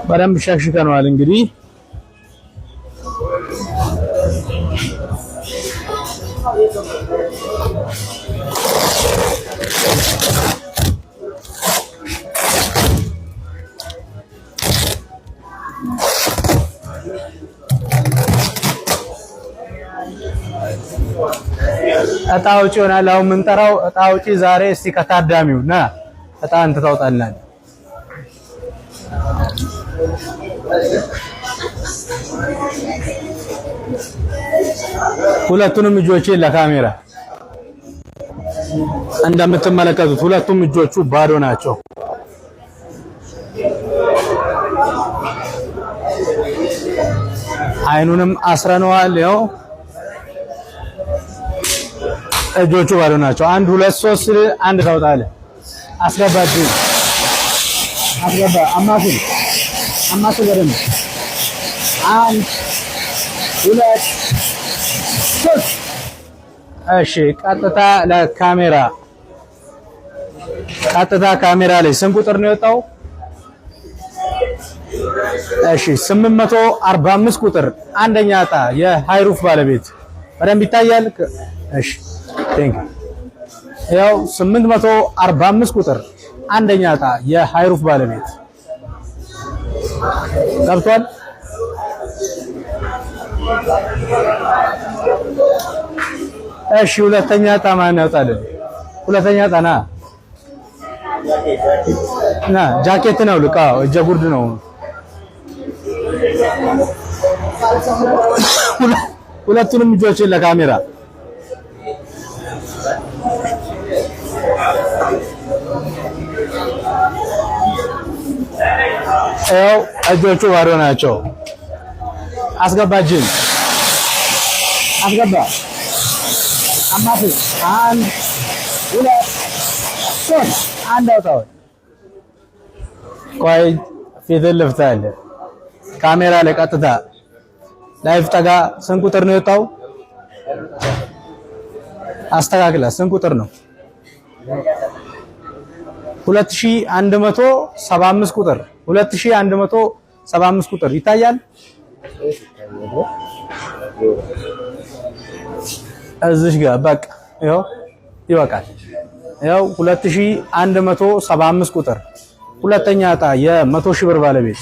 በደንብ ሸክሽከነዋል እንግዲህ። እጣ አውጪ ይሆናል አሁን የምንጠራው እጣ አውጪ ዛሬ። እስቲ ከታዳሚው ና እጣ አንተ ታውጣላለህ። ሁለቱንም እጆቼ ለካሜራ እንደምትመለከቱት ሁለቱም እጆቹ ባዶ ናቸው። አይኑንም አስረነዋል። ያው እጆቹ ባዶ ናቸው። አንድ ሁለት ሶስት አንድ ታውጣለህ። አስገባ፣ እጅህን አስገባ። አማስል አማስል በደንብ አንድ ሁለት ሶስት። እሺ ቀጥታ ለካሜራ ቀጥታ ካሜራ ላይ ስንት ቁጥር ነው የወጣው? እሺ 845 ቁጥር አንደኛ ዕጣ የ high roof ባለቤት በደንብ ይታያል። እሺ thank ያው 845 ቁጥር አንደኛ ዕጣ የ high roof ባለቤት ገብቷል። እሺ ሁለተኛ ዕጣ ማን ያወጣልን? ሁለተኛ ዕጣ ና ና ጃኬት ነው ልቃ እጀ ጉርድ ነው። ሁለቱንም እጆችን ለካሜራ ያው እጆቹ ባዶ ናቸው። አስገባ እጅን አስገባ። አማት አንድ ሁለት ሶስት አንድ አውጣው። ቆይ ፊትህን ልፍታለህ። ካሜራ ላይ ቀጥታ live ጠጋ። ስንት ቁጥር ነው የወጣው? አስተካክለ። ስንት ቁጥር ነው? 2175 ቁጥር 2175 ቁጥር ይታያል። እዚህ ጋር በቃ ይኸው ይበቃል። ይኸው 2175 ቁጥር ሁለተኛ ዕጣ የ100 ሺህ ብር ባለቤት።